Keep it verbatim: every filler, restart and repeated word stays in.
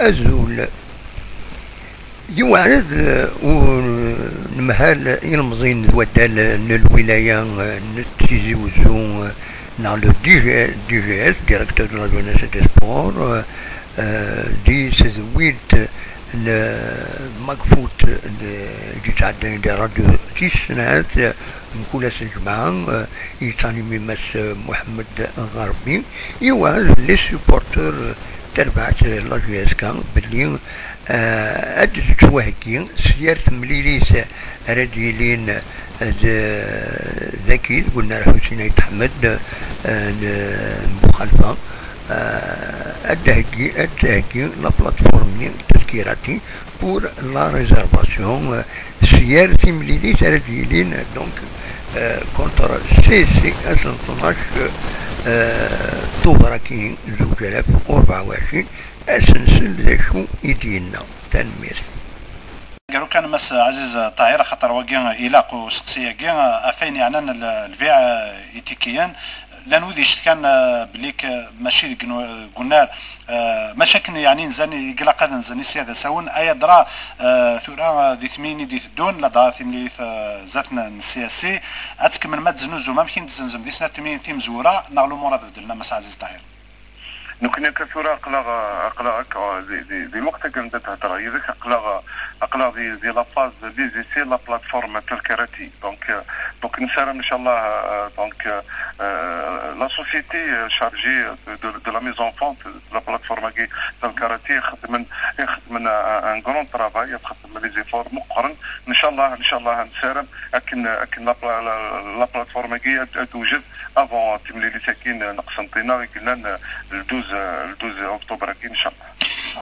Azul. Yewɛed unemhal ilemẓiyen d waddal n lwilaya n Tizi Wezzu, neɣ le D G, D G S, directeur de la jeunesse et des sports, di tedwilt n Magfoot d yettɛeddayen di ṛṛadyu tis snat, mkul ass n lǧemɛa, yettɛenni Mass Muḥemmed Ɣerbi, yewɛed les supporters n terbaɛt la J S K belli ad d-tettwaheggi s yir temlilit ara d-yilin d dagi deg unnar Ḥusin Ayt Ḥmed, n Buxalfa, ad d-theggi, ad d-theggi la plateforme-nni Tazkirati pour la réservation, s yir timlilit ara d-yilin, donc, contre C C ass n tnac Tubeṛ-agi zuǧ alaf u rebɛa u ɛecrin, ad s-nsel d acu i d-yenna. Tanemmirt. Garu kan Mass Ɛziz Ṭaher, axaṭer wagi ilaq useqsi-agi, ɣef ayen yeɛnan l-, lbiɛ itikiyen. Llan wid yecetkan, eh, belli k-, mačči deg nu-, deg unnar, eh, mačči akken yeɛni nzan i ilaq ad nzen i sya d asawen, ay adra, eh, tura, eh, di tmiyin i d-iteddun, ladɣa timlilit, eh, zdat n, n C S C, ad tkemmlem ad tznuzum, amek i n-tzenzem di snat tmiyin timezwura, neɣ lumuṛ ad beddlen, a Mass Ɛziz Ṭaher? Nekkni akka tura aql-aɣ, aql-aɣ akka di, di, di lweqt akka anda d-heddreɣ yid-k, aql-aɣ, aql-aɣ di, di la phase des essais la plateforme Talkarati. Donc, euh, donc nessaram, inchallah, euh, donc, euh, la société, euh, chargée de, de, de la mise en vente de la plateforme-agi Talkarati, ixeddmen, ixeddmen un, un grand travail, ixeddmen les efforts meqqren. Inchallah, inchallah, nessaram akken, akken la, la, la plateforme-agi ad, ad tewjed avant timlilit-agi n, n Qsenṭina i yellan, euh, le douze, euh, le douze octobre-agi,